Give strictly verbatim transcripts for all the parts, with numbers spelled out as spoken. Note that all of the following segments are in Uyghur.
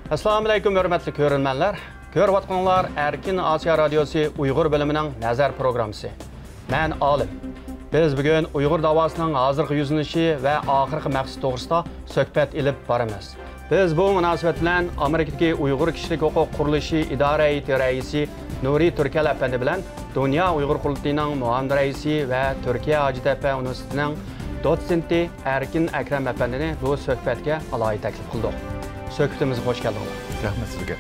ئەسسالامۇئەلەيكۇم، ھۆرمەتلىك كۆرۈرمەنلەر. كۆرۈۋاتقىنىڭلار ئەركىن ئاسىيا رادىيوسى ئۇيغۇر بۆلۈمىنىڭ نەزەر پروگراممىسى. مەن ئالىم. بىز بۈگۈن ئۇيغۇر داۋاسىنىڭ ھازىرقى يۈزلىنىشى ۋە ئاخىرقى مەقسىتى توغرىسىدا سۆھبەت ئېلىپ بارىمىز. بىز بۇ مۇناسىۋەت بىلەن ئامېرىكىدىكى ئۇيغۇر كىشىلىك ھوقۇق قۇرۇلۇشى ئىدارە ھەيئىتى رەئىسى نۇرى تۈركەل ئەپەندى بىلەن دۇنيا ئۇيغۇر قۇرۇلتىيىنىڭ مۇئاۋىن رەئىسى ۋە تۈركىيە ھاجەتئەپە ئۇنىۋېرسىتېتىنىڭ دوتسېنتى ئەركىن ئەكرەم ئەپەندىنى بۇ سۆھبەتكە ئالاھىدە تەكلىپ قىلدۇق. سۆھبىتىمىزگە خوش كەلدىڭلار. رەھمەت سىزگە.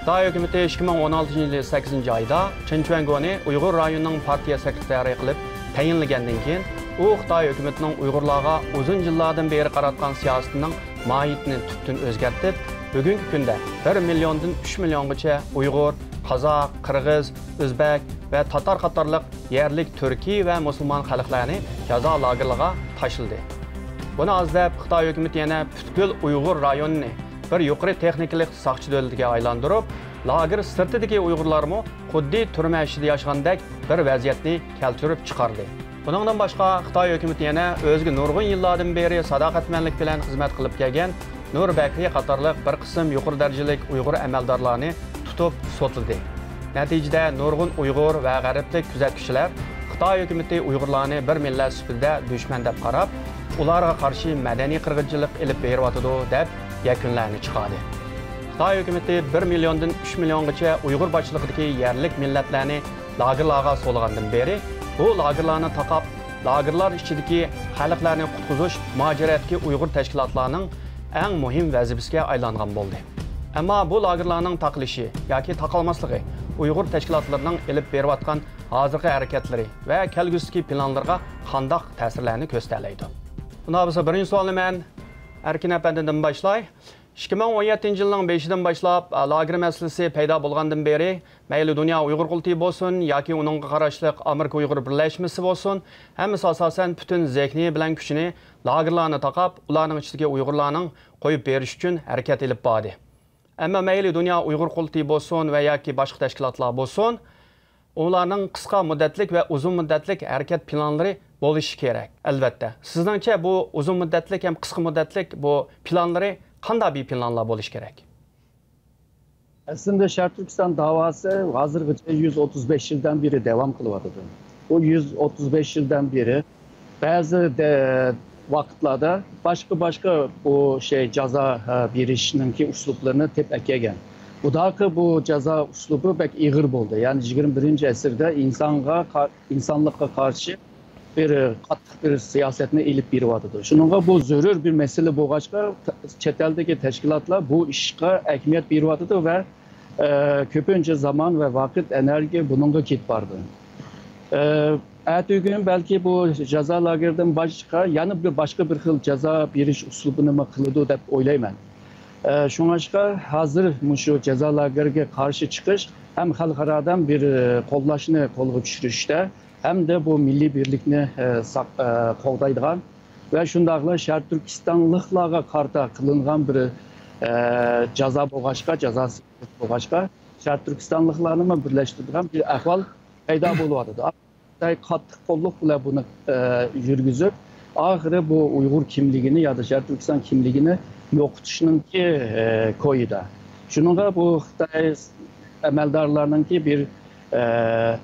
خىتاي ھۆكۈمىتى ئىككى مىڭ ئون ئالتىنچى يىلى سەككىزىنچى ئايدا چېن چۈەنگونى ئۇيغۇر رايونىنىڭ پارتىيە سېكرېتارى قىلىپ تەيىنلىگەندىن كېيىن، ئۇ خىتاي ھۆكۈمىتىنىڭ ئۇيغۇرلارغا ئۇزۇن يىللاردىن بېرى قاراتقان سىياسىتىنىڭ ماھىيىتىنى تۈپتىن ئۆزگەرتىپ، بۈگۈنكى كۈندە بىر مىليوندىن ئۈچ مىليونغىچە ئۇيغۇر، قازاق، قىرغىز، ئۆزبەك ۋە تاتار قاتارلىق يەرلىك تۈركىي ۋە مۇسۇلمان خەلقلەرنى جازا لاگېرلىرىغا تاشلىدى. بۇنى ئاز دەپ، خىتاي ھۆكۈمىتى يەنە پۈتكۈل ئۇيغۇر رايونىنى بىر يۇقىرى تېخنىكىلىق ساقچى دۆلىتىگە ئايلاندۇرۇپ، لاگېر سىرتىدىكى ئۇيغۇرلارمۇ خۇددى تۈرمە ئىچىدە ياشىغاندەك بىر ۋەزىيەتنى كەلتۈرۈپ چىقاردى. بۇنىڭدىن باشقا، خىتاي ھۆكۈمىتى يەنە ئۆزىگە نۇرغۇن يىللاردىن بېرى ساداقەتمەنلىك بىلەن خىزمەت قىلىپ كەلگەن نۇر بەكرى قاتارلىق بىر قىسىم يۇقىرى دەرىجىلىك ئۇيغۇر ئەمەلدارلارنى تۇتۇپ سوتلىدى. نەتىجىدە، نۇرغۇن ئۇيغۇر ۋە غەربلىك كۆزەتكۈچىلەر خىتاي ھۆكۈمىتى ئۇيغۇرلارنى بىر مىللەت سۈپىتىدە دۈشمەن دەپ قاراپ، ئۇلارغا قارشى مەدەنىي قىرغىنچىلىق ئېلىپ بېرىۋاتىدۇ، دەپ يەكۈنلەرنى چىقاردى. خىتاي ھۆكۈمىتى بىر مىليوندىن ئۈچ مىليونغىچە ئۇيغۇر باشچىلىقىدىكى يەرلىك مىللەتلەرنى لاگېرلارغا سولىغاندىن بېرى، بۇ لاگېرلارنى تاقاپ، لاگېرلار ئىچىدىكى خەلقلەرنى قۇتقۇزۇش مۇھاجىرەتتىكى ئۇيغۇر تەشكىلاتلارنىڭ ئەڭ مۇھىم ۋەزىپىسىگە ئايلانغان بولدى. ئەمما بۇ لاگېرلارنىڭ تاقىلىشى ياكى تاقالماسلىقى ئۇيغۇر تەشكىلاتلىرىنىڭ ئېلىپ بېرىۋاتقان ھازىرقى ھەرىكەتلىرى ۋە كەلگۈسىدىكى پىلانلىرىغا قانداق تەسىرلەرنى كۆرسىتەلەيدۇ؟ ئۇنداق بولسا، بىرىنچى سوئالنى مەن ئەركىن ئەپەندىدىن باشلاي. ئىككى مىڭ ئون يەتتىنچى يىلنىڭ بېشىدىن باشلاپ، ئا، لاگېر مەسىلىسى پەيدا بولغاندىن بېرى، مەيلى دۇنيا ئۇيغۇر قۇرۇلتىيى بولسۇن ياكى ئۇنىڭغا قاراشلىق ئامېرىكا ئۇيغۇر بىرلەشمىسى بولسۇن، ھەممىسى ئاساسەن پۈتۈن زېھنى بىلەن كۈچىنى لاگېرلارنى تاقاپ، ئۇلارنىڭ ئىچىدىكى ئۇيغۇرلارنىڭ قويۇپ بېرىش ئۈچۈن ھەرىكەت ئېلىپ باردى. ئەمما مەيلى دۇنيا ئۇيغۇر قۇرۇلتىيى بولسۇن ۋە ياكى باشقا تەشكىلاتلار بولسۇن، ئۇلارنىڭ قىسقا مۇددەتلىك ۋە ئۇزۇن مۇددەتلىك ھەرىكەت پىلانلىرى بولۇشى كېرەك، ئەلۋەتتە. سىزنىڭچە، بۇ ئۇزۇن مۇددەتلىك ھەم قىسقا مۇددەتلىك بۇ پىلانلىرى قانداق بىر پىلانلار بولۇشى كېرەك؟ ئەسلىندە شەرقىي تۈركىستان داۋاسى ھازىرغىچە يۈز ئوتتۇز بەش يىلدىن بېرى داۋام قىلىۋاتىدۇ. بۇ يۈز ئوتتۇز بەش يىلدىن بېرى بەزى دە-، ۋاقىتلاردا باشقا-باشقا بۇ شەي جازا، ھە، بېرىشنىڭكى ئۇسلۇبلىرىنى تېپىپ ئەكەلگەن. بۇداقى بۇ جازا ئۇسلۇبى بەك ئېغىر بولدى. يەنى يىگىرمە بىرىنچى ئەسىردە ئىنسانغا قا-، ئىنسانلىققا قارشى بىر قاتتىق بىر سىياسەتنى ئېلىپ بېرىۋاتىدۇ. شۇنىڭغا بۇ زۆرۈر بىر مەسىلە بولغاچقا، ت-، چەت ئەلدىكى تەشكىلاتلار بۇ ئىشقا ئەھمىيەت بېرىۋاتىدۇ ۋە، ئە، كۆپىنچە زامان ۋە ۋاقىت، ئېنېرگىيە بۇنىڭغا كېتىپ بارىدۇ. ئە، ئەتىگۈن بەلكى بۇ جازا لاگېرىدىن باشقا يەنە بىر باشقا بىر خىل جازا بېرىش ئۇسلۇبىنىمۇ قىلىدۇ دەپ ئويلايمەن. ئە، شۇڭلاشقا ھازىر مۇشۇ جازا لاگېرىگە قارشى چىقىش ھەم خەلقئارادىن بىر، ئە، قوللاشنى قولغا چۈشۈرۈشتە ھەمدە بۇ مىللىي بىرلىكنى، ئە، ساق-، ئە، قوغدايدىغان ۋە شۇنداقلا شەرقىي تۈركىستانلىقلارغا قارىتا قىلىنغان بىر، ئە، جازا بولغاچقا، جازاسى بولغاچقا، شەرقىي تۈركىستانلىقلارنىمۇ بىرلەشتۈرىدىغان بىر ئەھۋال پەيدا بولۇۋاتىدۇ. خىتاي قاتتىق قوللۇق بىلەن بۇنى، ئە، يۈرگۈزۈپ، ئاخىرى بۇ ئۇيغۇر كىملىكىنى يا دا شەرقىي تۈركىستان كىملىكىنى يوقىتىشنىڭكى، ئە، كويىدا. شۇنىڭغا بۇ خىتاي ئەمەلدارلارنىڭكى بىر، ئە،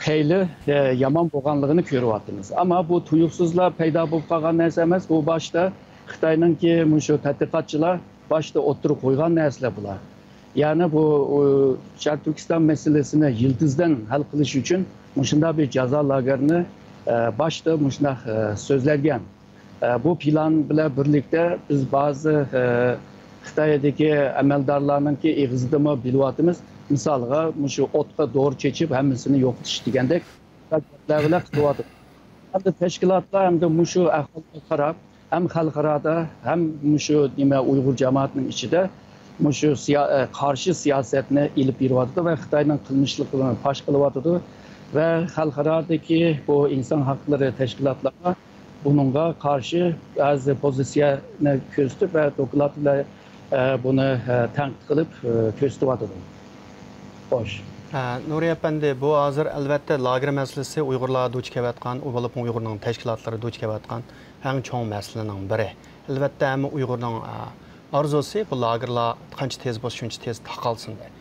خېلى، ئە، يامان بولغانلىقىنى كۆرۈۋاتىمىز. ئەمما بۇ تۇيۇقسىزلا پەيدا بولۇپ قالغان نەرسە ئەمەس. بۇ باشتا خىتاينىڭكى مۇشۇ تەتقىقاتچىلار باشتا ئوتتۇرىغا قويغان نەرسىلەر بۇلار. يەنى بۇ، ئۇ، شەرقىي تۈركىستان مەسىلىسىنى يىلتىزدىن ھەل قىلىش ئۈچۈن مۇشۇنداق بىر جازا لاگېرىنى، ئە، باشتا مۇشۇنداق، ئە، سۆزلەنگەن. ئە، بۇ پىلان بىلەن بىرلىكتە بىز بەزى، ئە، خىتايدىكى ئەمەلدارلارنىڭكى ئېغىزىدىمۇ بىلىۋاتىمىز. مىسالغا، مۇشۇ ئوتقا دورا چېچىپ، ھەممىسىنى يوقىتىش دېگەندەك گەپلەر بىلەن قىلىۋاتىدۇ. ھەمدە تەشكىلاتلار ھەمدە مۇشۇ ئەھۋالغا قاراپ، ھەم خەلقئارادا، ھەم مۇشۇ نېمە ئۇيغۇر جامائىتىنىڭ ئىچىدە مۇشۇ سىيا-، ئە، قارشى سىياسەتنى ئېلىپ بېرىۋاتىدۇ ۋە خىتاينىڭ قىلمىشلىقلىرىنى پاش قىلىۋاتىدۇ ۋە خەلقئارادىكى بۇ ئىنسان ھەقلىرى تەشكىلاتلارغا بۇنىڭغا قارشى بەزى پوزىتسىيەنى كۆرسىتىپ ۋە دوكلات بىلەن، ئە، بۇنى، ئە، تەنقىد قىلىپ، ئە، كۆرسىتىۋاتىدۇ. خوش. ھە، نۇرى ئەپەندى، بۇ ھازىر ئەلۋەتتە لاگېر مەسىلىسى ئۇيغۇرلار دۇچ كېلىۋاتقان، ئۇ بولۇپمۇ ئۇيغۇرنىڭ تەشكىلاتلىرى دۇچ كېلىۋاتقان ئەڭ چوڭ مەسىلىنىڭ بىرى. ئەلۋەتتە، ھەممە ئۇيغۇرنىڭ، ئە، ئارزۇسى بۇ لاگېرلار قانچە تېز بولسا شۇنچە تېز تاقالسۇن دەيدۇ.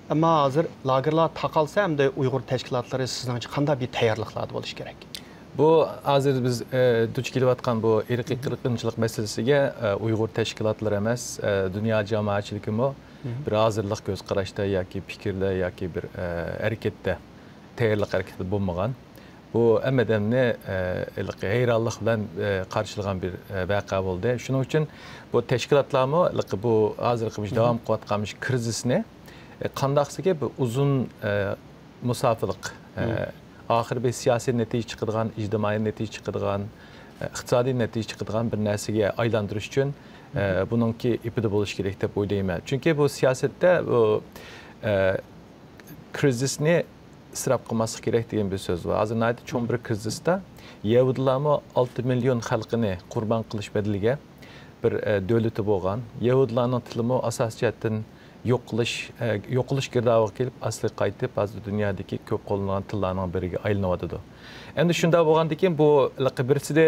ئەمما ھازىر لاگېرلار تاقالسا، ئەمدى ئۇيغۇر تەشكىلاتلىرى سىزنىڭچە قانداق بىر تەييارلىقلاردا بولۇشى كېرەك؟ بۇ ھازىر بىز، ئە، دۇچ كېلىۋاتقان بۇ ئىرقىي قىرغىنچىلىق مەسىلىسىگە، ئە، ئۇيغۇر تەشكىلاتلىرى ئەمەس، ئە، دۇنيا جامائەتچىلىكىمۇ بىر ھازىرلىق كۆز قاراشتا ياكى پىكىردە ياكى بىر، ئە، ھەرىكەتتە، تەييارلىق ھەرىكىتىدە بولمىغان. بۇ ھەممە ئادەمنى، ئە، ھېلىقى ھەيرانلىق بىلەن، ئە، قارشىلىغان بىر، ئە، ۋەقە بولدى. شۇنىڭ ئۈچۈن بۇ تەشكىلاتلارمۇ ھېلىقى بۇ ھازىرقى مۇشۇ داۋام قىلىۋاتقان مۇشۇ كىرىزىسنى، ئە، قانداقسىكى بىر ئۇزۇن، ئە، مۇساپىلىق، ئە، ئاخىرى بىر سىياسىي نەتىجە چىقىدىغان، ئىجتىمائىي نەتىجە چىقىدىغان، ئە، ئىقتىسادىي نەتىجە چىقىدىغان بىر نەرسىگە ئايلاندۇرۇش ئۈچۈن، ئە، بۇنىڭكى ئېپىدە بولۇش كېرەك دەپ ئويلايمەن. چۈنكى بۇ سىياسەتتە بۇ، ئە، كىرىزىسنى ئىسراپ قىلماسلىق كېرەك دېگەن بىر سۆز بار. ھازىر ناھايىتى چوڭ بىر كىرىزىستا يەھۇدىيلارمۇ ئالتە مىليون خەلقىنى قۇربان قىلىش بەدىلىگە بىر، ئە، دۆلىتى بولغان. يەھۇدىيلارنىڭ تىلىمۇ ئاساسىي جەھەتتىن يوقىلىش، ئە، يوقىلىش گىردابىغا كېلىپ، ئەسلىگە قايتىپ، ھازىر دۇنيادىكى كۆپ قوللىنىلغان تىللارنىڭ بىرىگە ئايلىنىۋاتىدۇ. ئەمدى شۇنداق بولغاندىن كېيىن بۇ ھېلىقى بىرسىدە،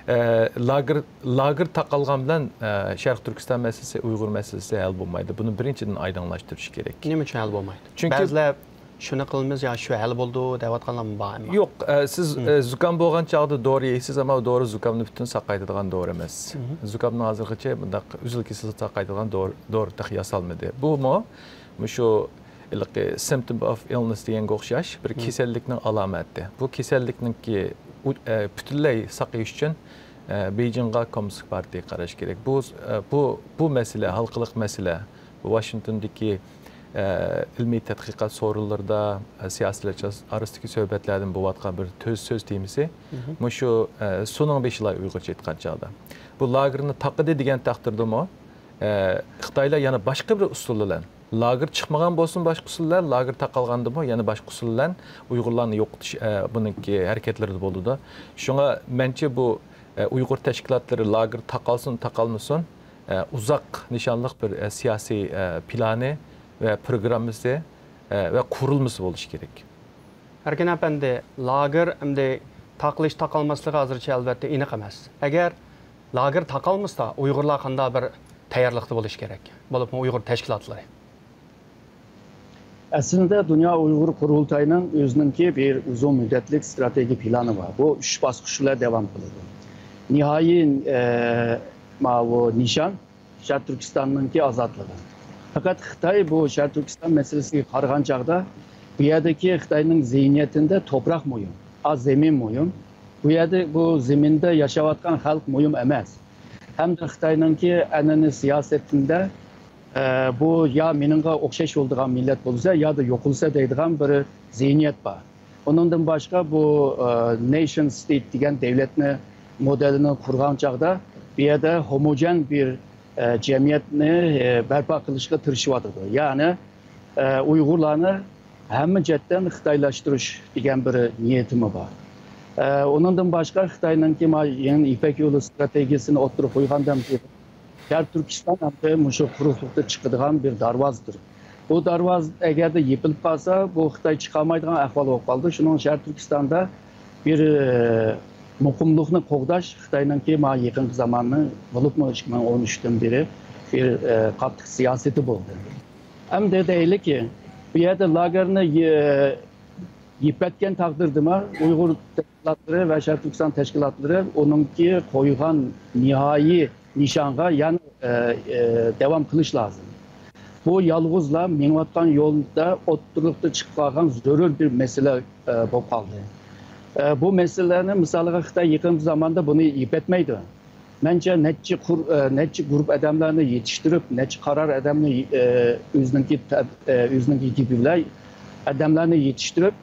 ئە، لاگېر، لاگېر تاقالغان بىلەن، ئە، شەرقىي تۈركىستان مەسىلىسى، ئۇيغۇر مەسىلىسى ھەل بولمايدۇ. بۇنى بىرىنچىدىن ئايدىڭلاشتۇرۇش كېرەك. نېمە ئۈچۈن ھەل بولمايدۇ؟ چۈنكى بەزىلەر شۇنى قىلىمىز يا شۇ ھەل بولىدۇ دەۋاتقانلارمۇ بار ئەمما. يوق، ئە، سىز، ئە، زۇكام بولغان چاغدا دورا يەيسىز، ئەمما ئۇ دورا زۇكامنى پۈتۈن ساقايتىدىغان دورا ئەمەس. زۇكامنىڭ ھازىرغىچە بۇنداق ئۈزۈل-كېسىل ساقايتىدىغان دورا، دورا تېخى ياسالمىدى. بۇمۇ مۇشۇ ھېلىقى symptom of illness دېگەنگە ئوخشاش بىر كېسەللىكنىڭ ئالامەتى. بۇ كېسەللىكنىڭكى ئۇ-، ئە، پۈتۈنلەي ساقىيىش ئۈچۈن، ئە، بېيجىڭغا كوممۇنىست پارتىيە قاراش كېرەك. بۇ، ئە، بۇ، بۇ مەسىلە، ھالقىلىق مەسىلە، بۇ ۋاشىنگتوندىكى، ئە، ئىلمىي تەتقىقات سورۇنلىرىدا، ئە، سىياسىيلەر ئارىسىدىكى سۆھبەتلەردىن بولۇۋاتقان بىر تۈز سۆز تېمىسى، مۇشۇ، ئە، سۇنىڭ بېشىلاي ئۇيغۇرچە ئېيتقان چاغدا. بۇ لاگېرنى تاقىدى دېگەن تەقدىردىمۇ، ئە، خىتايلار يەنە باشقا بىر ئۇسۇل بىلەن، لاگېر چىقمىغان بولسۇن باشقا ئۇسۇل بىلەن، لاگېر تاقالغاندىمۇ يەنە باشقا ئۇسۇل بىلەن ئۇيغۇرلارنى يوقىتىش، ئە، بۇنىڭكى ھەرىكەتلىرىدە بولىدۇ. شۇڭا مەنچە بۇ، ئە، ئۇيغۇر تەشكىلاتلىرى لاگېر تاقالسۇن، تاقالمىسۇن، ئە، ئۇزاق نىشانلىق بىر، ئە، سىياسىي، ئە، پىلانى ۋە پروگراممىسى، ئە، ۋە قۇرۇلمىسى بولۇشى كېرەك. ئەركىن ئەپەندى، لاگېر ئەمدى تاقىلىش تاقالماسلىقى ھازىرچە ئەلۋەتتە ئېنىق ئەمەس. ئەگەر لاگېر تاقالمىسا، ئۇيغۇرلار قانداق بىر تەييارلىقتا بولۇشى كېرەك؟ بولۇپمۇ ئۇيغۇر تەشكىلاتلىرى. ئەسلىدە دۇنيا ئۇيغۇر قۇرۇلتايىنىڭ ئۆزىنىڭكى بىر ئۇزۇن مۇددەتلىك ئىستراتېگىيە پىلانى بار. بۇ ئۈچ باسقۇچ بىلەن داۋام قىلىدۇ. نىھايىي، ئە، ماۋۇ نىشان شەرقىي تۈركىستاننىڭكى ئازادلىقى. پەقەت خىتاي بۇ شەرقىي تۈركىستان مەسىلىسىگە قارىغان چاغدا، بۇ يەردىكى خىتاينىڭ زېھنىيىتىدە توپراق مۇھىم، ئاز زېمىن مۇھىم. بۇ يەردە، بۇ زېمىندا ياشاۋاتقان خەلق مۇھىم ئەمەس. ھەمدە خىتاينىڭكى ئەنئەنە سىياسىتىدە، ئە، بۇ يا مېنىڭغا ئوخشاش بولىدىغان مىللەت بولسا، يا دا يوقىلسا دەيدىغان بىر زېھنىيەت بار. ئۇنىڭدىن باشقا بۇ، ئە، نېيشن ستېيت دېگەن دۆلەتنى مودېلىنى قۇرغان چاغدا، بۇ يەردە ھوموجېن بىر، ئە، جەمئىيەتنى، ئە، بەرپا قىلىشقا تىرىشىۋاتىدۇ. يەنى، ئە، ئۇيغۇرلارنى ھەممە جەھەتتىن خىتايلاشتۇرۇش دېگەن بىر نىيىتىمۇ بار. ئە، ئۇنىڭدىن باشقا خىتاينىڭكى ما يېڭى يىپەك يولى ئىستراتېگىيەسىنى ئوتتۇرىغا قويغاندىن كېيىن، شەرقىي تۈركىستان ھەم مۇشۇ قۇرۇقلۇقتا چىقىدىغان بىر دەرۋازىدۇر. بۇ دەرۋازا ئەگەردە يېپىلىپ قالسا، بۇ خىتاي چىقالمايدىغان ئەھۋال بولۇپ قالىدۇ. شۇنىڭ شەرقىي تۈركىستاندا بىر، ئە، مۇقىملىقنى قوغداش خىتاينىڭكى ما يېقىنقى زاماننىڭ، بولۇپمۇ ئىككى مىڭ ئون ئۈچتىن بېرى بىر، ئە، قاتتىق سىياسىتى بولدى. ئەمدى دەيلىكى، بۇ يەردە لاگېرنى يە-، يىپەتكەن تەقدىردىمۇ ئۇيغۇر تەشكىلاتلىرى ۋە شەرقىي تۈركىستان تەشكىلاتلىرى ئۇنىڭكى قويغان نىھايىي نىشانغا يەنە، ئە، ئە، داۋام قىلىش لازىم. بۇ يالغۇزلا مېڭىۋاتقان يولدا ئوتتۇرىلىقتا چىقىپ قالغان زۆرۈر بىر مەسىلە، ئە، بولۇپ قالدى. ئە، بۇ مەسىلىلەرنى مىسالىغا خىتاي يېقىنقى زاماندا بۇنى يىپەتمەيدۇ. مەنچە نەچچە قۇر-، ئە، نەچچە گۇرۇپ ئادەملەرنى يېتىشتۈرۈپ، نەچچە قارار ئادەمنى، ئە، ئۆزىنىڭكى تەب-، ئە، ئۆزىنىڭكى گېپى بىلەن ئادەملەرنى يېتىشتۈرۈپ،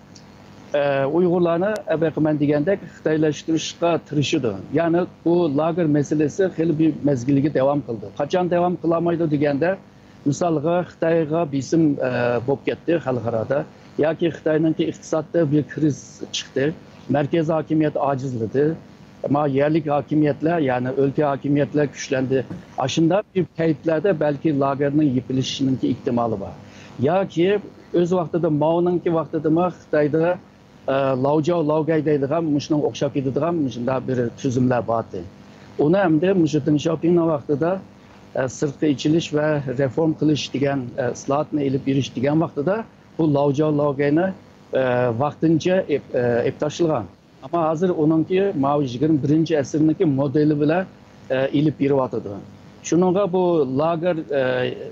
ئە، ئۇيغۇرلارنى ئەبەقىمەن دېگەندەك خىتايلاشتۇرۇشقا تىرىشىدۇ. يەنى بۇ لاگېر مەسىلىسى خېلى بىر مەزگىلگە داۋام قىلدى. قاچان داۋام قىلالمايدۇ دېگەندە، مىسالغا، خىتايغا بېسىم، ئە، بولۇپ كەتتى خەلقئارادا. ياكى خىتاينىڭكى ئىقتىسادتا بىر كىرىزىس چىقتى. مەركىزىي ھاكىمىيەت ئاجىزلىدى. ئەمما يەرلىك ھاكىمىيەتلەر، يەنى ئۆلكە ھاكىمىيەتلەر كۈچلەندى. ئاشۇنداق بىر پەيتلەردە بەلكى لاگېرنىڭ يېپىلىشىنىڭكى ئېھتىمالى بار. ياكى ئۆز ۋاقتىدا، ماۋنىڭكى ۋاقتىدىمۇ خىتايدا، ئە، لاۋجاۋ، لاۋگەي دەيدىغان، مۇشۇنىڭغا ئوخشاپ كېتىدىغان مۇشۇنداق بىر تۈزۈملەر بارتى. ئۇنى ئەمدى مۇشۇ دېڭ شياۋپىڭنىڭ ۋاقتىدا ئە، سىرتقا ئېچىلىش ۋە رېفورم قىلىش دېگەن، ئە، ئىسلاھاتنى ئېلىپ بېرىش دېگەن ۋاقتىدا بۇ لاۋجياۋ لاۋگەينى، ئە، ۋاقتىنچە ئېپ-، ئە، ئېپتاشلىغان. ئەمما ھازىر ئۇنىڭكى ماۋۇ يىگىرمە بىرىنچى ئەسىرنىڭكى مودېلى بىلەن، ئە، ئېلىپ بېرىۋاتىدۇ. شۇنىڭغا بۇ لاگېر، ئە،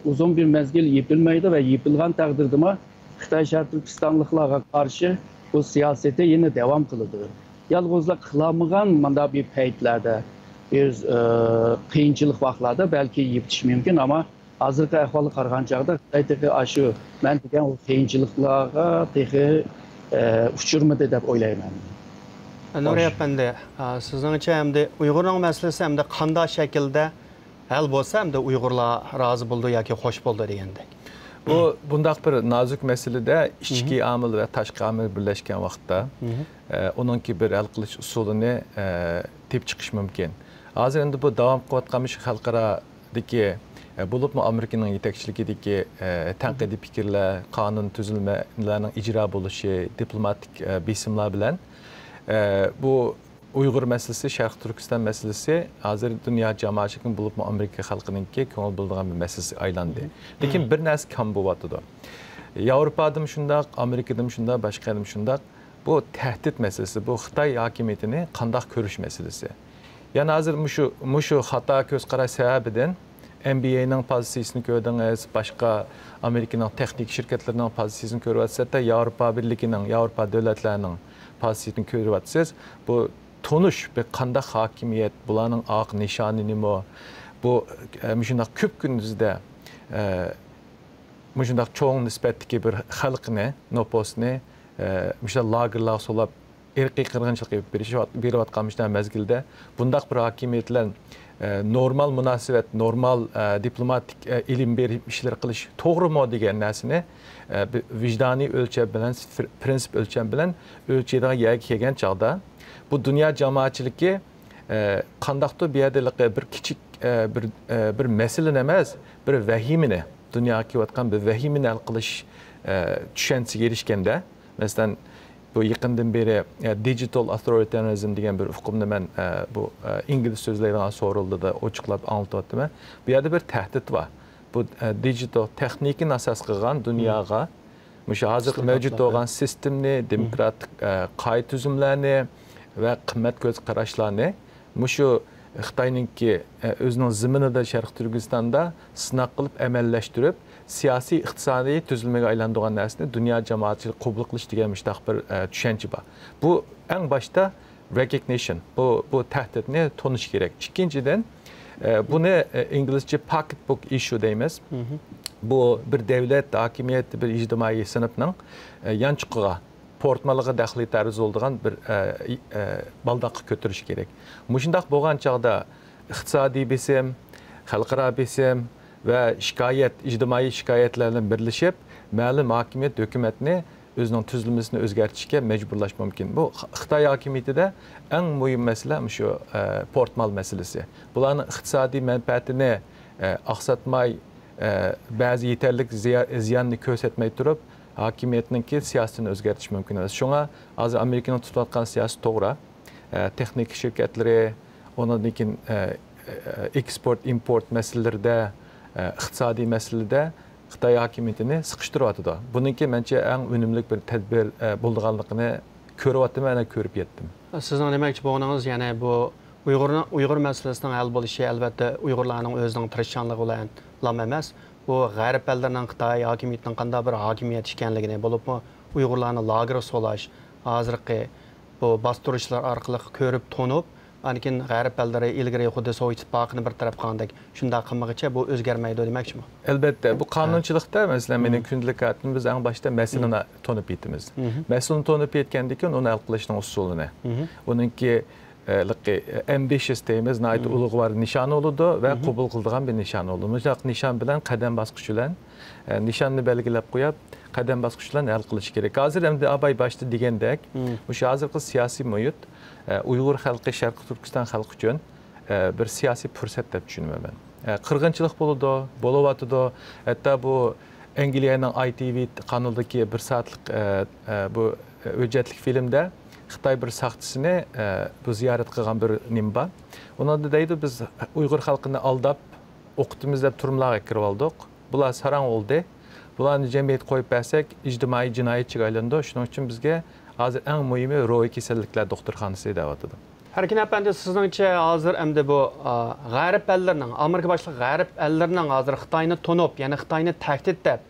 ئۇزۇن بىر مەزگىل يېپىلمايدۇ ۋە يېپىلغان تەقدىردىمۇ خىتاي شەرقىي تۈركىستانلىقلارغا قارشى بۇ سىياسىتى يەنە داۋام قىلىدۇ. يالغۇزلا قىلالمىغان مۇنداق بىر پەيتلەردە، بىر، ئە، قىيىنچىلىق ۋاقىتلاردا بەلكى يېپىتىشى مۇمكىن، ئەمما ھازىرقى ئەھۋالغا قارىغان چاغدا خىتاي تېخى ئاشۇ مەن دېگەن ئۇ قىيىنچىلىقلارغا تېخى، ئە، ئۇچرىمىدى دەپ ئويلايمەن. نۇرى ئەپەندى، ئا، سىزنىڭچە ئەمدى ئۇيغۇرنىڭ مەسىلىسى ئەمدى قانداق شەكىلدە ھەل بولسا ئەمدى ئۇيغۇرلار رازى بولىدۇ ياكى خوش بولىدۇ دېگەندەك؟ بۇ بۇنداق بىر نازۇك مەسىلىدە ئىچكى ئامىل ۋە تاشقى ئامىل بىرلەشكەن ۋاقىتتا، ئە، ئۇنىڭكى بىر ھەل قىلىش ئۇسۇلىنى، ئە، تېپىپ چىقىش مۇمكىن. ھازىر ئەمدى بۇ داۋام قىلىۋاتقان مۇشۇ خەلقئارادىكى، ئە، بولۇپمۇ ئامېرىكىنىڭ يېتەكچىلىكىدىكى، ئە، تەنقىدىي پىكىرلەر، قانۇن تۈزۈلمىلەرنىڭ ئىجرا بولۇشى، دىپلوماتىك، ئە، بېسىملار بىلەن، ئە، بۇ ئۇيغۇر مەسىلىسى، شەرقىي تۈركىستان مەسىلىسى ھازىر دۇنيا جامائەتچىلىكىنىڭ، بولۇپمۇ ئامېرىكا خەلقىنىڭكى كۆڭۈل بۆلىدىغان بىر مەسىلىسىگە ئايلاندى. لېكىن بىر نەرسە كەم بولۇۋاتىدۇ. ياۋروپادىمۇ شۇنداق، ئامېرىكىدىمۇ شۇنداق، باشقا يەردىمۇ شۇنداق. بۇ تەھدىت مەسىلىسى، بۇ خىتاي ھاكىمىيىتىنى قانداق كۆرۈش مەسىلىسى. يەنە ھازىر مۇشۇ، مۇشۇ خاتا كۆز قاراش سەۋەبىدىن ئېن بى ئەينىڭ پوزىتسىيىسىنى كۆردىڭىز، باشقا ئامېرىكىنىڭ تېخنىك شىركەتلىرىنىڭ پوزىتسىيىسىنى كۆرۈۋاتىسىز، ھەتتا ياۋروپا بىرلىكىنىڭ، ياۋروپا دۆلەتلەرنىڭ پوزىتسىيىسىنى كۆرۈۋاتىسىز. بۇ تونۇش بىر قانداق ھاكىمىيەت، بۇلارنىڭ ئاق نىشانى نېمە؟ بۇ، ئە، مۇشۇنداق كۈپكۈندۈزدە، ئە، مۇشۇنداق چوڭ نىسبەتتىكى بىر خەلقنى، نوپۇسنى، ئە، مۇشۇنداق لاگېرلارغا سولاپ، ئىرقىي قىرغىنچىلىق ئېلىپ بېرىش-، بېرىۋاتقان مۇشۇنداق مەزگىلدە بۇنداق بىر ھاكىمىيەت بىلەن، ئە، نورمال مۇناسىۋەت، نورمال، ئە، دىپلوماتىك، ئە، ئېلىم بېرىم ئىشلىرى قىلىش توغرىمۇ دېگەن نەرسىنى، ئە، بى-، ۋىجدانىي ئۆلچەم بىلەن، فىر-، پىرىنسىپ ئۆلچەم بىلەن ئۆلچەيدىغان يەرگە كەلگەن چاغدا، بۇ دۇنيا جامائەتچىلىكى، ئە، قانداقتۇر بۇ يەردە ھېلىقى بىر كىچىك، ئە، بىر، ئە، بىر مەسىلىنى ئەمەس، بىر ۋەھىمىنى، دۇنياغا كېلىۋاتقان بىر ۋەھىمىنى ھەل قىلىش، ئە، چۈشەنچىسىگە ئېرىشكەندە، مەسىلەن، بۇ يېقىندىن بېرى، ئە، دىجىتال ئاوتورىتارىزم دېگەن بىر ئۇقۇمنى مەن، ئە، بۇ، ئە، ئىنگلىز سۆزلەيدىغان سورۇنلىرىدا ئوچۇقلاپ ئاڭلىتىۋاتىمەن. بۇ يەردە بىر تەھدىت بار. بۇ، ئە، دىجىتال تېخنىكىنى ئاساس قىلغان دۇنياغا مۇشۇ ھازىرقى مەۋجۇت بولغان سىستېمنى، دېموكراتىك، ئە، قائىدە تۈزۈملەرنى ۋە قىممەت كۆز قاراشلارنى مۇشۇ خىتاينىڭكى، ئە، ئۆزىنىڭ زېمىنىدا شەرقىي تۈركىستاندا سىناق قىلىپ ئەمەلىيلەشتۈرۈپ، سىياسىي ئىقتىسادىي تۈزۈلمىگە ئايلاندۇرغان نەرسىنى دۇنيا جامائەتچىلىكى قوبۇل قىلىش دېگەن مۇشۇنداق بىر، ئە، چۈشەنچە بار. بۇ ئەڭ باشتا رېكوگنىشن، بۇ، بۇ تەھدىتنى تونۇش كېرەك. ئىككىنچىدىن، ئە، بۇنى، ئە، ئىنگلىزچە پاكېت بوك ئىشۇ دەيمىز. بۇ بىر دەۋلەت ھاكىمىيەت، بىر ئىجتىمائىي سىنىپنىڭ، ئە، يانچۇقىغا، پورتمالىغا دەخلى تەرۇز بولىدىغان بىر، ئە، ئە، بالداققا كۆتۈرۈش كېرەك. مۇشۇنداق بولغان چاغدا ئىقتىسادىي بېسىم، خەلقئارا بېسىم ۋە شىكايەت، ئىجتىمائىي شىكايەتلەر بىلەن بىرلىشىپ، مەلۇم ھاكىمىيەت، ھۆكۈمەتنى ئۆزىنىڭ تۈزۈلمىسىنى ئۆزگەرتىشكە مەجبۇرلاش مۇمكىن. بۇ خ-، خىتاي ھاكىمىيىتىدە ئەڭ مۇھىم مەسىلە مۇشۇ، ئە، پورتمال مەسىلىسى. بۇلارنىڭ ئىقتىسادىي مەنپەئەتىنى، ئە، ئاقساتماي، ئە، بەزى يېتەرلىك زىيا-، زىياننى كۆرسەتمەي تۇرۇپ، ھاكىمىيەتنىڭكى سىياسىتىنى ئۆزگەرتىش مۇمكىن ئەمەس. شۇڭا ھازىر ئامېرىكىنىڭ تۇتۇۋاتقان سىياسىتى توغرا. ئە، تېخنىكا شىركەتلىرى، ئۇنىڭدىن كېيىن، ئە، ئە، ئېكسپورت، ئىمپورت مەسىلىلىرىدە، ئە، ئىقتىسادىي مەسىلىدە خىتاي ھاكىمىيىتىنى سىقىشتۇرۇۋاتىدۇ. بۇنىڭكى مەنچە ئەڭ ئۈنۈملۈك بىر تەدبىر، ئە، بولىدىغانلىقىنى كۆرۈۋاتىمەن، ئەنە كۆرۈپ يەتتىم. سىزنىڭ دېمەكچى بولغىنىڭىز، يەنى بۇ ئۇيغۇرنىڭ، ئۇيغۇر مەسىلىسىنىڭ ھەل بولۇشى، ئەلۋەتتە، ئۇيغۇرلارنىڭ ئۆزىنىڭ تىرىشچانلىقى بىلەنلا ئەمەس، بۇ غەرب ئەللىرىنىڭ خىتاي ھاكىمىيىتىنىڭ قانداق بىر ھاكىمىيەت ئىكەنلىكىنى، بولۇپمۇ ئۇيغۇرلارنى لاگېرغا سولاش، ھازىرقى بۇ باستۇرۇشلار ئارقىلىق كۆرۈپ، تونۇپ، ئاندىن كېيىن غەرب ئەللىرى ئىلگىرى خۇددى سوۋېت ئىتتىپاقىنى بىر تەرەپ قىلغاندەك شۇنداق قىلمىغىچە بۇ ئۆزگەرمەيدۇ دېمەكچىمۇ؟ ئەلۋەتتە، بۇ قانۇنچىلىقتا، مەسىلەن، مېنىڭ كۈندىلىك ھاياتىمدا بىز ئەڭ باشتا مەسىلىنى تونۇپ يېتىمىز. مەسىلىنى تونۇپ يەتكەندىن كېيىن ئۇنى ھەل قىلىشنىڭ ئۇسۇلىنى. ئۇنىڭكى، ئە، لىقى، ئە، ئەمبىشىيس دەيمىز، ناھايىتى ئۇلۇغۋار نىشان بولىدۇ ۋە قوبۇل قىلىدىغان بىر نىشان بولىدۇ. مۇشۇنداق نىشان بىلەن قەدەم باسقۇچ بىلەن، ئە، نىشاننى بەلگىلەپ قويۇپ، قەدەم باسقۇچ بىلەن ھەل قىلىش كېرەك. ھازىر ئەمدى ئاباي باشتا دېگەندەك، مۇشۇ ھازىرقى سىياسىي مۇھىت، ئە، ئۇيغۇر خەلقى، شەرقىي تۈركىستان خەلقى ئۈچۈن، ئە، بىر سىياسىي پۇرسەت دەپ چۈشىنىمەن مەن. ئە، قىرغىنچىلىق بولىدۇ، بولۇۋاتىدۇ. ھەتتا بۇ ئەنگلىيەنىڭ ئاي تى ۋى قانىلىدىكى بىر سائەتلىك، ئە، ئە، بۇ ھۆججەتلىك فىلىمدە خىتاي بىر ساقچىسىنى، ئە، بۇ زىيارەت قىلغان بىر نېمە بار. ئۇنىڭدا دەيدۇ، بىز ئۇيغۇر خەلقىنى ئالداپ، ئوقۇتىمىز دەپ تۈرمىلەرگە كىرىۋالدۇق. بۇلار ساراڭ بولدى. بۇلارنى جەمئىيەتكە قويۇپ بەرسەك، ئىجتىمائىي جىنايەتچىگە ئايلىنىدۇ. شۇنىڭ ئۈچۈن بىزگە ھازىر ئەڭ مۇھىمى روھىي كېسەللىكلەر دوختۇرخانىسى دەۋاتىدۇ. ئەركىن ئەپەندى، سىزنىڭچە ھازىر ئەمدى بۇ، ئا، غەرب ئەللىرىنىڭ، ئامېرىكا باشلىق غەرب ئەللىرىنىڭ ھازىر خىتاينى تونۇپ، يەنى خىتاينى تەھدىت دەپ،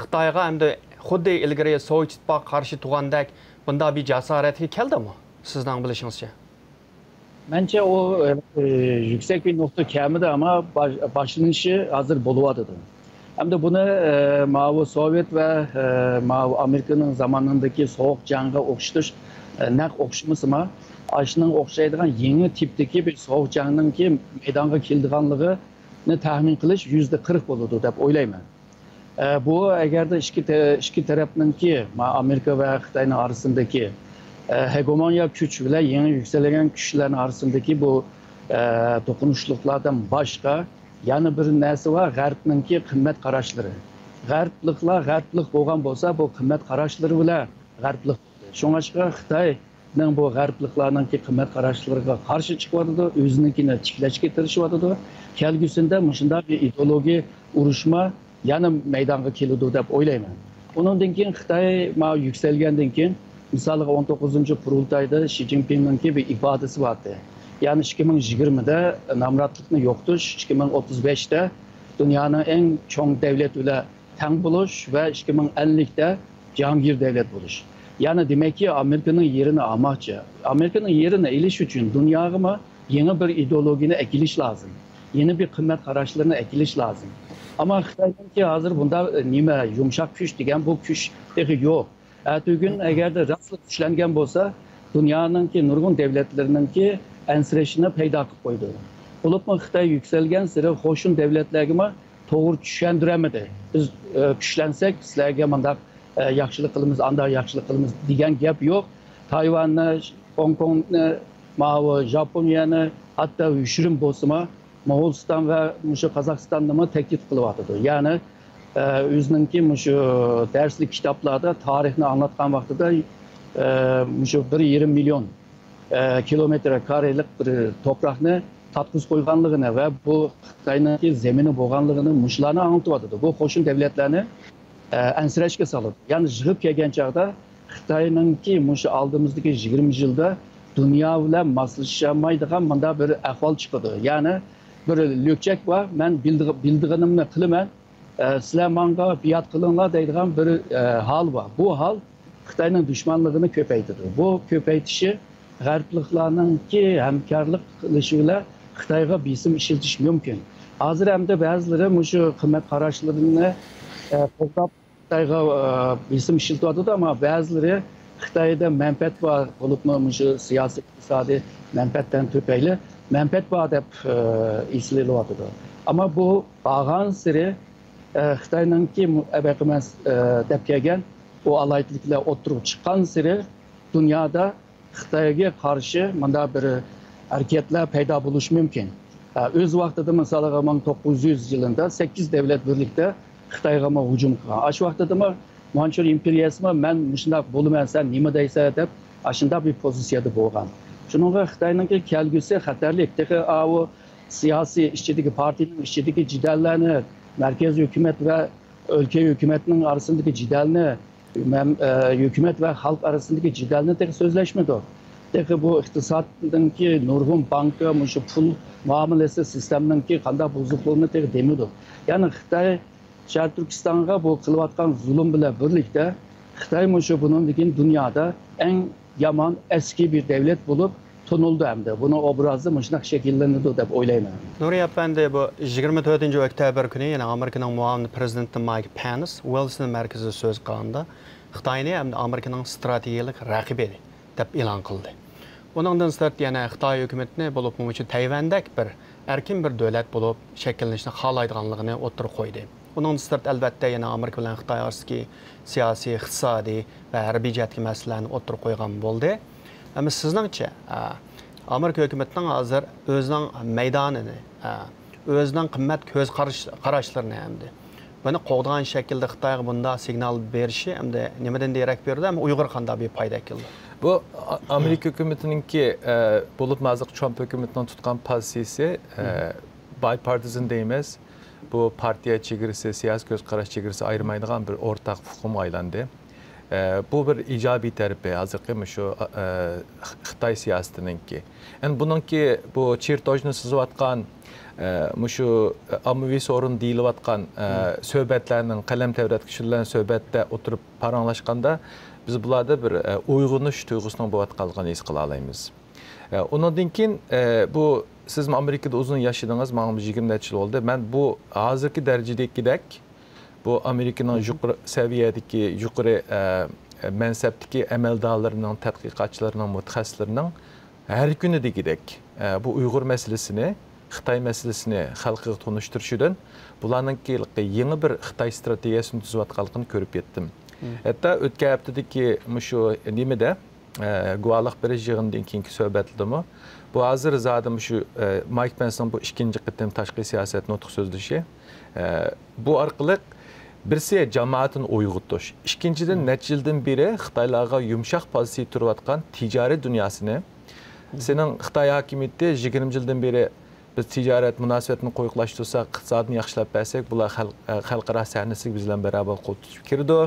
خىتايغا ئەمدى خۇددى ئىلگىرى سوۋېت ئىتتىپاقىغا قارشى تۇرغاندەك بۇنداق بىر جاسارەتكە كەلدىمۇ، سىزنىڭ بىلىشىڭىزچە؟ مەنچە ئۇ، ئە، يۈكسەك بىر نۇقتا كەلمىدى، ئەمما باش-، باشلىنىشى ھازىر بولۇۋاتىدۇ. ئەمدى بۇنى، ئە، ماۋۇ سوۋېت ۋە، ئە، ماۋۇ ئامېرىكىنىڭ زامانىدىكى سوغۇق جەڭگە ئوخشىتىش، ئە، نەق ئوخشىمىسىمۇ، ئاشۇنىڭغا ئوخشايدىغان يېڭى تىپتىكى بىر سوغۇق جەڭنىڭكى مەيدانغا كېلىدىغانلىقىنى تەخمىن قىلىش يۈزدە قىرىق بولىدۇ دەپ ئويلايمەن. ئە، بۇ ئەگەردە ئىككى تە-، ئىككى تەرەپنىڭكى، ما-، ئامېرىكا ۋە خىتاينىڭ ئارىسىندىكى، ئە، ھېگېمونىيە كۈچ بىلەن يېڭى يۈكسىلگەن كۈچلەرنىڭ ئارىسىندىكى بۇ، ئە، توقۇنۇشلۇقلاردىن باشقا يەنە بىر نەرسە بار، غەربنىڭكى قىممەت قاراشلىرى. غەربلىقلار غەربلىق بولغان بولسا، بۇ قىممەت قاراشلىرى بىلەن غەربلىق بولدى. شۇڭلاشقا خىتاينىڭ بۇ غەربلىقلارنىڭكى قىممەت قاراشلىرىغا قارشى چىقىۋاتىدۇ، ئۆزىنىڭكىنى تىكلەشكە تىرىشىۋاتىدۇ. كەلگۈسىدە مۇشۇنداق بىر ئىدېئولوگىيە ئۇرۇشما يەنە مەيدانغا كېلىدۇ دەپ ئويلايمەن. ئۇنىڭدىن كېيىن خىتاي ماۋۇ يۈكسەلگەندىن كېيىن، مىسالغا، ئون توققۇزىنچى قۇرۇلتايدا شى جىنپىڭنىڭكى بىر ئىپادىسى بارتى. يەنى ئىككى مىڭ يىگىرمىدە نامراتلىقنى يوقىتىش، ئىككى مىڭ ئوتتۇز بەشتە دۇنيانىڭ ئەڭ چوڭ دەۋلەت بىلەن تەڭ بولۇش ۋە ئىككى مىڭ ئەللىكتە جاھانگىر دەۋلەت بولۇش. يەنى دېمەككى، ئامېرىكىنىڭ يېرىنى ئالماقچى. ئامېرىكىنىڭ يېرىنى ئېلىش ئۈچۈن دۇنياغىمۇ يېڭى بىر ئىدېئولوگىيىنى ئەكېلىش لازىم. يېڭى بىر قىممەت قاراشلىرىنى ئەكېلىش لازىم. ئەمما خىتاينىڭكى ھازىر بۇنداق، ئە، نېمە، يۇمشاق كۈچ دېگەن بۇ كۈچ تېخى يوق. ئەتىگۈن ئەگەردە راستلا كۈچلەنگەن بولسا، دۇنيانىڭكى نۇرغۇن دەۋلەتلىرىنىڭكى ئەنسىرەشنى پەيدا قىلىپ قويىدۇ. بولۇپمۇ خىتاي يۈكسەلگەنسېرى قوشنا دەۋلەتلەرگىمۇ توغرا چۈشەندۈرەلمىدى. بىز، ئە، كۈچلەنسەك، سىلەرگە مۇنداق، ئە، ياخشىلىق قىلىمىز، ئانداق ياخشىلىق قىلىمىز دېگەن گەپ يوق. تايۋاننى، خوڭكوڭنى، ماۋۇ ژاپونىيەنى، ھەتتا يوشۇرۇن بولسىمۇ، موغۇلىستان ۋە مۇشۇ قازاقىستاننىمۇ تەھدىت قىلىۋاتىدۇ. يەنى، ئە، ئۆزىنىڭكى مۇشۇ دەرسلىك كىتابلاردا تارىخنى ئاڭلاتقان ۋاقتىدا، ئە، مۇشۇ بىر يېرىم مىليون، ئە، كىلومېتىر كارىلىق بىر توپراقنى تارتقۇزۇپ قويغانلىقىنى ۋە بۇ خىتاينىڭكى زېمىنى بولغانلىقىنى مۇشۇلارنى ئاڭلىتىۋاتىدۇ. بۇ قوشنا دەۋلەتلەرنى، ئە، ئەنسىرەشكە سالىدۇ. يەنى يىغىپ كەلگەن چاغدا خىتاينىڭكى مۇشۇ ئالدىمىزدىكى يىگىرمە يىلدا دۇنيا بىلەن ماسلىشالمايدىغان مۇنداق بىر ئەھۋال چىقىدۇ. يەنى بىر لۆكچەك بار، مەن بىلدىغ-، بىلىدىغىنىمنى قىلىمەن، ئە، سىلەر ماڭا بىئات قىلىڭلار دەيدىغان بىر، ئە، ھال بار. بۇ ھال خىتاينىڭ دۈشمانلىقىنى كۆپەيتىدۇ. بۇ كۆپەيتىشى غەربلىكلارنىڭكى ھەمكارلىق قىلىشى بىلەن خىتايغا بېسىم ئىشلىتىشى مۇمكىن. ھازىر ئەمدى بەزىلىرى مۇشۇ قىممەت قاراشلىرىنى، ئە، قوغداپ، خىتايغا، ئە، بېسىم ئىشلىتىۋاتىدۇ، ئەمما بەزىلىرى خىتايدا مەنپەئەت بار، بولۇپمۇ مۇشۇ سىياسىي، ئىقتىسادىي مەنپەئەتتىن تۈپەيلى مەنپەئەت بار دەپ، ئە، ئېسىلىۋاتىدۇ. ئەمما بۇ بارغانسېرى، ئە، خىتاينىڭكى مۇ-، ئەبەقىمەن، ئە، دەپ كەلگەن بۇ ئالاھىدىلىكلەر ئوتتۇرىغا چىققانسېرى دۇنيادا خىتايغا قارشى مۇنداق بىر ھەرىكەتلەر پەيدا بولۇشى مۇمكىن. ئە، ئۆز ۋاقتىدا، مىسالىغا، مىڭ توققۇز يۈز يىلىدا سەككىز دەۋلەت بىرلىكتە خىتايغىمۇ ھۇجۇم قىلغان. ئاشۇ ۋاقتىدىمۇ مانچۇر ئىمپېرىيەسىمۇ، مەن مۇشۇنداق بولىمەن، سەن نېمە دەيسەن دەپ، ئاشۇنداق بىر پوزىتسىيەدە بولغان. شۇنىڭغا خىتاينىڭكى كەلگۈسى خەتەرلىك. تېخى ئاۋۇ سىياسىي ئىچىدىكى، پارتىيىنىڭ ئىچىدىكى جېدەللەرنى، مەركەزىي ھۆكۈمەت ۋە ئۆلكە ھۆكۈمەتنىڭ ئارىسىندىكى جېدەلنى، مەم-، ئە، ھۆكۈمەت ۋە خەلق ئارىسىندىكى جېدەلنى تېخى سۆزلەشمىدۇق. تېخى بۇ ئىقتىسادنىڭكى نۇرغۇن بانكا، مۇشۇ پۇل مۇئامىلىسى سىستېمىنىڭكى قانداق بۇزۇقلۇقىنى تېخى دېمىدۇق. يەنى خىتاي شەرقىي تۈركىستانغا بۇ قىلىۋاتقان زۇلۇم بىلەن بىرلىكتە، خىتاي مۇشۇ بۇنىڭدىن كېيىن دۇنيادا ئەڭ يامان، ئەسكى بىر دەۋلەت بولۇپ تونۇلىدۇ ھەمدە بۇنىڭ ئوبرازى مۇشۇنداق شەكىللىنىدۇ دەپ ئويلايمەن. نۇرى ئەپەندى، بۇ يىگىرمە تۆتىنچى ئۆكتەبىر كۈنى يەنە ئامېرىكىنىڭ مۇئاۋىن پرېزىدېنتى مايك پېنس ۋىلسون مەركىزىدە سۆز قىلغاندا، خىتاينى ھەمدە ئامېرىكىنىڭ ستراتېگىيەلىك رەقىبى دەپ ئېلان قىلدى. ئۇنىڭدىن سىرت يەنە خىتاي ھۆكۈمىتىنى، بولۇپمۇ مۇشۇ تەيۋەندەك بىر ئەركىن بىر دۆلەت بولۇپ شەكىللىنىشنى خالايدىغانلىقىنى ئوتتۇرىغا قويدى. ئۇنىڭدىن سىرت، ئەلۋەتتە، يەنە ئامېرىكا بىلەن خىتاي ئارىسىدىكى سىياسىي، ئىقتىسادىي ۋە ھەربىي جەھەتتىكى مەسىلىلەرنى ئوتتۇرىغا قويغان بولدى. ئەمما سىزنىڭچە، ئە، ئامېرىكا ھۆكۈمىتىنىڭ ھازىر ئۆزىنىڭ مەيدانىنى، ئە، ئۆزىنىڭ قىممەت كۆز قارىش-، قاراشلىرىنى ئەمدى بۇنى قوغدىغان شەكىلدە خىتايغا بۇنداق سىگنال بېرىشى ئەمدى نېمىدىن دېرەك بېرىدۇ ھەم ئۇيغۇرغا قانداق بىر پايدا ئەكېلىدۇ؟ بۇ ئا-، ئامېرىكا ھۆكۈمىتىنىڭكى، ئە، بولۇپمۇ ھازىرقى ترامپ ھۆكۈمىتىنىڭ تۇتقان پوزىتسىيىسى، ئە، بايپارتىزن دەيمىز. بۇ پارتىيە چېگرىسى، سىياسىي كۆز قاراش چېگرىسى ئايرىمايدىغان بىر ئورتاق ئۇقۇمغا ئايلاندى. ئە، بۇ بىر ئىجابىي تەرىپى، ھازىرقى مۇشۇ، ئە، خىتاي سىياسىتىنىڭكى. ئەمدى بۇنىڭكى بۇ چېرتوژنى سىزىۋاتقان، ئە، مۇشۇ ئاممىۋى سورۇن دېيىلىۋاتقان، ئە، سۆھبەتلەرنىڭ، قەلەم تەۋرەتكۈچىلەر بىلەن سۆھبەتتە ئولتۇرۇپ پاراڭلاشقاندا، بىز بۇلاردا بىر، ئە، ئويغىنىش تۇيغۇسىنىڭ بولۇۋاتقانلىقىنى ھېس قىلالايمىز. ئە، ئۇنىڭدىن كېيىن، ئە، بۇ سىزمۇ ئامېرىكىدا ئۇزۇن ياشىدىڭىز، ماڭىمۇ يىگىرمە نەچچە يىل بولدى. مەن بۇ ھازىرقى دەرىجىدىكىدەك، بۇ ئامېرىكىنىڭ يۇقىرى سەۋىيەدىكى، يۇقىرى، ئە، مەنسەپتىكى ئەمەلدارلىرىنىڭ، تەتقىقاتچىلىرىنىڭ، مۇتەخەسسىسلىرىنىڭ ھەر كۈنى دېگۈدەك، ئە، بۇ ئۇيغۇر مەسىلىسىنى، خىتاي مەسىلىسىنى خەلقىگە تونۇشتۇرۇشىدىن بۇلارنىڭكى يېڭى بىر خىتاي ستراتېگىيەسىنى تۈزۈۋاتقانلىقىنى كۆرۈپ يەتتىم. ھەتتا ئۆتكەن ھەپتىدىكى مۇشۇ نېمىدە، ئە، گۇۋاھلىق بېرىش يىغىنىدىن كېيىنكى سۆھبەتلىرىمۇ، بۇ ھازىر زادى مۇشۇ، ئە، مايك پېنسنىڭ بۇ ئىككىنچى قېتىم تاشقى سىياسەت نۇتۇق سۆزلىشى، ئە، بۇ ئارقىلىق بىرسى جامائەتنى ئويغىتىش، ئىككىنچىدىن، نەچچە يىلدىن بېرى خىتايلارغا يۇمشاق پوزىتسىيە تۇرۇۋاتقان تىجارىي دۇنياسىنى، سېنىڭ خىتاي ھاكىمىيىتى يىگىرمە يىلدىن بېرى بىز تىجارەت مۇناسىۋەتنى قويۇقلاشتۇرساق، ئىقتىسادنى ياخشىلاپ بەرسەك، بۇلار خەل-، ئە، خەلقئارا سەھنىسىگە بىز بىلەن بەرابەر قول تۇتۇپ كىرىدۇ،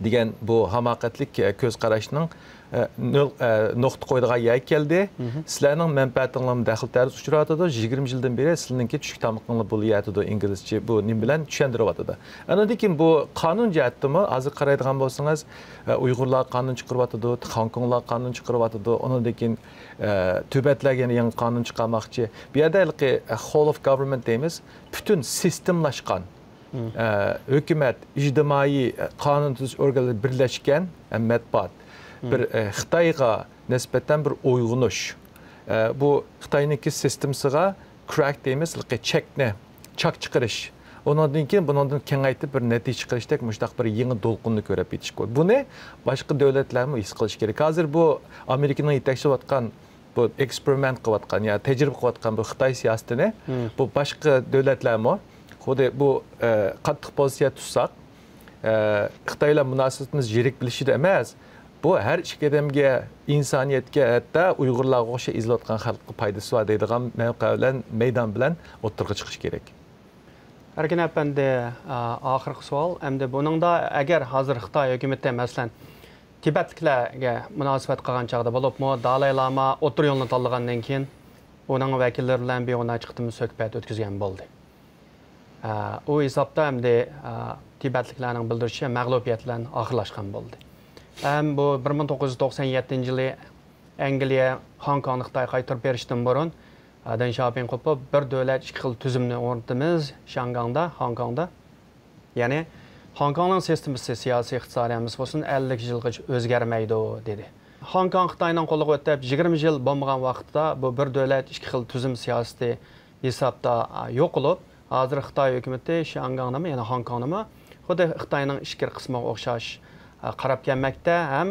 دېگەن بۇ ھاماقەتلىك، ئە، كۆز قاراشنىڭ، ئە، نۆل-، ئە، نۇقتا قويىدىغان يەرگە كەلدى. سىلەرنىڭ مەنپەئەتىڭلارمۇ دەخلى تەرۇز ئۇچراۋاتىدۇ. يىگىرمە يىلدىن بېرى سىلىنىڭكى چۈشلۈك تامىقىڭلار بولۇۋاتىدۇ، ئىنگلىزچە بۇ نېمە بىلەن چۈشەندۈرۈۋاتىدۇ. ئاندىن كېيىن بۇ قانۇن جەھەتتىمۇ ھازىر قارايدىغان بولسىڭىز، ئە، ئۇيغۇرلارغا قانۇن چىقىرىۋاتىدۇ، خوڭكوڭلارغا قانۇن چىقىرىۋاتىدۇ. ئۇنىڭدىن كېيىن، ئە، تىبەتلەرگە يەنە يېڭى قانۇن چىقارماقچى. بۇ يەردە ھېلىقى، ئە، Whole of Government دەيمىز، پۈتۈن سىستېمىلاشقان، ئە، ھۆكۈمەت، ئىجتىمائىي، ئە، قانۇن تۈزۈش ئورگانلىرى بىرلەشكەن، ئە، مەتبۇئات. بىر، ئە، خىتايغا نىسبەتەن بىر ئويغىنىش. ئە، بۇ خىتاينىڭكى سىستېمىسىغا كراك دەيمىز، ھېلىقى چەكنى، چاك چىقىرىش. ئۇنىڭدىن كېيىن بۇنىڭدىن كېڭەيتىپ بىر نەتىجە چىقىرىشتەك مۇشۇنداق بىر يېڭى دولقۇننى كۆرۈپ يېتىشكە بولىدۇ. بۇنى باشقا دۆلەتلەرمۇ ھېس قىلىشى كېرەك. ھازىر بۇ ئامېرىكىنىڭ يېتەكچىلەۋاتقان بۇ ئېكسپېرىمېنت قىلىۋاتقان، يا تەجرىبە قىلىۋاتقان بۇ خىتاي سىياسىتىنى بۇ باشقا دۆلەتلەرمۇ خۇددى بۇ، ئە، قاتتىق پوزىتسىيە تۇتساق، ئە، خىتاي بىلەن مۇناسىۋىتىمىز يىرىك بىلىشىدە ئەمەس، بۇ ھەر ئىككى ئادەمگە، ئىنسانىيەتكە، ھەتتا ئۇيغۇرلارغا ئوخشاش ئېزىلىۋاتقان خەلققە پايدىسى بار دەيدىغان مەۋقە بىلەن، مەيدان بىلەن ئوتتۇرىغا چىقىشى كېرەك. ئەركىن ئەپەندى، ئا، ئاخىرقى سوئال. ئەمدى بۇنىڭدا ئەگەر ھازىر خىتاي ھۆكۈمىتى، مەسىلەن، تىبەتلىكلەرگە مۇناسىۋەت قىلغان چاغدا بولۇپمۇ، دالاي لاما ئوتتۇرا يولنى تاللىغاندىن كېيىن، ئۇنىڭ ۋەكىللىرى بىلەن بىر ئون نەچچە قېتىم سۆھبەت ئۆتكۈزگەن بولدى. ئە، ئۇ ھېسابتا ئەمدى، ئە، تىبەتلىكلەرنىڭ بىلدۈرۈشىچە، مەغلۇبىيەت بىلەن ئاخىرلاشقان بولدى. ھەم بۇ بىر مىڭ توققۇز يۈز توقسان يەتتىنچى يىلى ئەنگلىيە خوڭكوڭنى خىتايغا قايتۇرۇپ بېرىشتىن بۇرۇن، ئە، دېڭ شياۋپىڭ قوپۇپ، بىر دۆلەت ئىككى خىل تۈزۈمنى ئورنىتىمىز شياڭگاڭدا، خوڭكوڭدا. يەنى، خوڭكوڭنىڭ سىستېمىسى، سىياسىي، ئىقتىسادىي ھەممىسى بولسۇن، ئەللىك يىلغىچە ئۆزگەرمەيدۇ، دېدى. خوڭكوڭ خىتاينىڭ قولىغا ئۆتۈپ، يىگىرمە يىل بولمىغان ۋاقىتتا بۇ بىر دۆلەت، ئىككى خىل تۈزۈم سىياسىتى ھېسابتا، ئا، يوقىلىپ، ھازىر خىتاي ھۆكۈمىتى شياڭگاڭنىمۇ، يەنى خوڭكوڭنىمۇ خۇددى خىتاينىڭ ئىچكىرى قىسمىغا ئوخشاش، ئا، قاراپ كەلمەكتە ھەم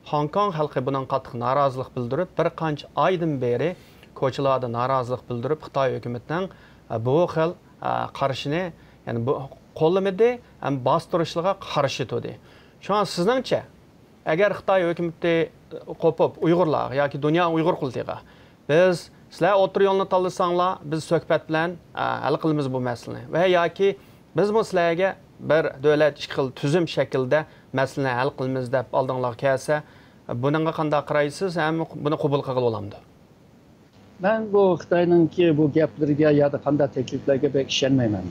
خوڭكوڭ خەلقى بۇنىڭغا قاتتىق نارازىلىق بىلدۈرۈپ، بىر قانچە ئايدىن بېرى كوچىلاردا نارازىلىق بىلدۈرۈپ، خىتاي ھۆكۈمىتىنىڭ، ئا، بۇ خىل، ئا، قارىشىنى، يەنى بۇ قوللىمىدى ھەم باستۇرۇشلىرىغا قارشى تۇردى. شۇڭا سىزنىڭچە، ئەگەر خىتاي ھۆكۈمىتى قوپۇپ، ئۇيغۇرلارغا ياكى دۇنيا ئۇيغۇر قۇرۇلتىيىغا، «بىز، سىلەر ئوتتۇرا يولنى تاللىساڭلار، بىز سۆھبەت بىلەن، ئە، ھەل قىلىمىز بۇ مەسىلىنى» ۋە ياكى «بىزمۇ سىلەرگە بىر دۆلەت، ئىككى خىل تۈزۈم شەكلىدە مەسىلىنى ھەل قىلىمىز» دەپ ئالدىڭلارغا كەلسە، بۇنىڭغا قانداق قارايسىز ھەم بۇنى قوبۇل قىلغىلى بولامدۇ؟ مەن بۇ خىتاينىڭكى بۇ گەپلىرىگە يادا قانداق تەكلىپلەرگە بەك ئىشەنمەيمەن.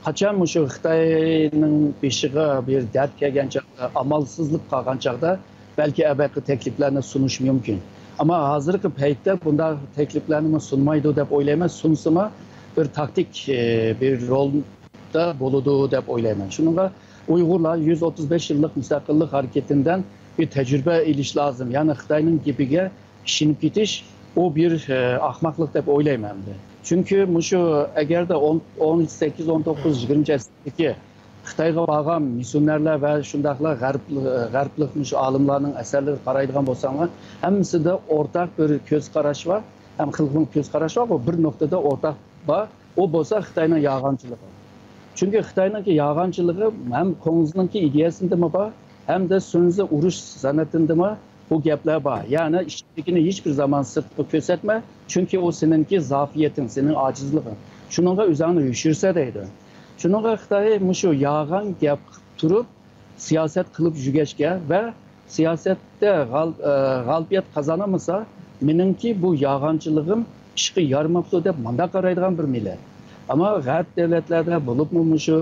قاچان مۇشۇ خىتاينىڭ بېشىغا بىر دەرد كەلگەن چاغدا، ئامالسىزلىق قالغان چاغدا، بەلكى ئەبەقى تەكلىپلەرنى سۇنۇشى مۇمكىن. ئەمما ھازىرقى پەيتتە بۇنداق تەكلىپلەرنىمۇ سۇنمايدۇ دەپ ئويلايمەن. سۇنسىمۇ بىر تاكتىك، ئى، بىر رولدا بولىدۇ دەپ ئويلايمەن. شۇنىڭغا ئۇيغۇرلار يۈز ئوتتۇز بەش يىللىق مۇستەقىللىق ھەرىكىتىدىن بىر تەجرىبە ئېلىش لازىم. يەنى خىتاينىڭ گېپىگە ئىشىنىپ كېتىش، ئۇ بىر، ئە، ئەخمەقلىق دەپ ئويلايمەن ئەمدى. چۈنكى مۇشۇ ئەگەردە ئون، ئون سەككىز، ئون توققۇز، يىگىرمىنچى ئەسىردىكى خىتايغا بارغان مىسسىيونېرلار ۋە شۇنداقلا غەرب، غەربلىك مۇشۇ ئالىملارنىڭ ئەسەرلىرىگە قارايدىغان بولساڭلار، ھەممىسىدە ئورتاق بىر كۆز قاراش بار، ھەم خىلمۇ كۆز قاراش بار، بۇ بىر نۇقتىدا ئورتاق بار. ئۇ بولسا خىتاينىڭ يالغانچىلىقى. چۈنكى خىتاينىڭكى يالغانچىلىقى ھەم كوڭزنىڭكى ئىدىيەسىدىمۇ بار، ھەمدە سۈنزى ئۇرۇش سەنئىتىدىمۇ بۇ گەپلەر بار. يەنى ئىچىدىكىنى ھېچبىر زامان سىرتقا كۆرسەتمە، چۈنكى ئۇ سېنىڭكى زاپىيىتىڭ، سېنىڭ ئاجىزلىقىڭ. شۇنىڭغا ئۆزۈڭنى يوشۇرسا دەيدۇ. شۇنىڭغا خىتاي مۇشۇ يالغان گەپ قىلىپ تۇرۇپ، سىياسەت قىلىپ يۈرگەچكە ۋە سىياسەتتە غال-، ئە، غالىبىيەت قازانالمىسا، مېنىڭكى بۇ يالغانچىلىقىم ئىشقا يارىماپتۇ دەپ مانداق قارايدىغان بىر مىللەت. ئەمما غەرب دۆلەتلەردە بولۇپمۇ مۇشۇ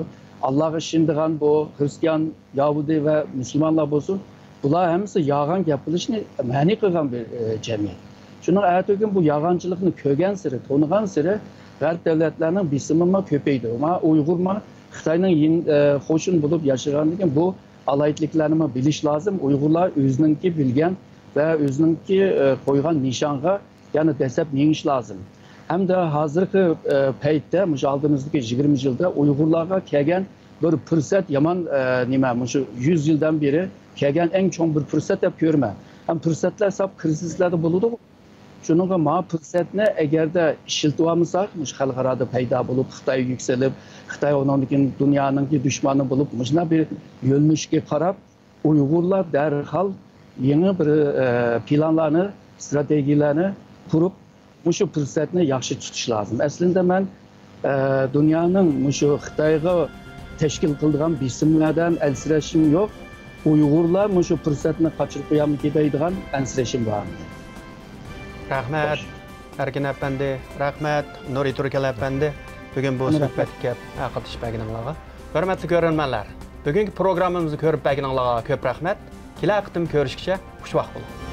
ئاللاغا ئىشىنىدىغان بۇ خرىستىيان، ياھۇدىي ۋە مۇسۇلمانلار بولسۇن، بۇلار ھەممىسى يالغان گەپ قىلىشنى مەنئى قىلغان بىر، ئە، جەمئىيەت. شۇنىڭ ئەتىگۈن بۇ يالغانچىلىقنى كۆرگەنسېرى، تونۇغانسېرى، غەرب دۆلەتلەرنىڭ بېسىمىمۇ كۆپەيدۇ. ما ئۇيغۇرما خىتاينىڭ يىن-، ئە، قوشۇن بولۇپ ياشىغاندىن كېيىن بۇ ئالاھىدىلىكلەرنىمۇ بىلىش لازىم. ئۇيغۇرلار ئۆزىنىڭكى بىلگەن ۋە ئۆزىنىڭكى، ئە، قويغان نىشانغا يەنە دەسسەپ مېڭىش لازىم. ھەمدە ھازىرقى، ئە، پەيتتە، مۇشۇ ئالدىمىزدىكى يىگىرمە يىلدا ئۇيغۇرلارغا كەلگەن بىر پۇرسەت يامان، ئە، نېمە، مۇشۇ يۈز يىلدىن بېرى كەلگەن ئەڭ چوڭ بىر پۇرسەت دەپ كۆرىمەن. ھەم پۇرسەتلەر ساپ كىرىزىسلەردە بولىدۇ. شۇنىڭغا ما پۇرسەتنى ئەگەردە ئىشلىتىۋالمىساق، مۇشۇ خەلقئارادا پەيدا بولۇپ، خىتاي يۈكسىلىپ، خىتاي ئۇنىڭدىن كېيىن دۇنيانىڭكى دۈشمىنى بولۇپ، مۇشۇنداق بىر يۆنىلىشكە قاراپ، ئۇيغۇرلار دەرھال يېڭى بىر، ئە، پىلانلارنى، ئىستراتېگىيەلەرنى قۇرۇپ، مۇشۇ پۇرسەتنى ياخشى تۇتۇش لازىم. ئەسلىندە مەن، ئە، دۇنيانىڭ مۇشۇ خىتايغا تەشكىل قىلىدىغان بېسىملەردىن ئەنسىرەشىم يوق. ئۇيغۇرلار مۇشۇ پۇرسەتنى قاچۇرۇپ قويامدىكىن دەيدىغان ئەنسىرەشىم بار. رەھمەت، خوش. ئەركىن ئەپەندى، رەھمەت، نۇرى تۈركەل ئەپەندى، بۈگۈن بۇ مانا رەھمەت. سۆھبەتكە كەپ ھەقىقەت ئىش بەرگىنىڭلارغا. ھۆرمەتلىك كۆرۈرمەنلەر، بۈگۈنكى پروگراممىمىزنى كۆرۈپ بەرگىنىڭلارغا كۆپ رەھمەت. كېلەر قېتىم كۆرۈشكىچە خۇشۋاق بولۇڭ.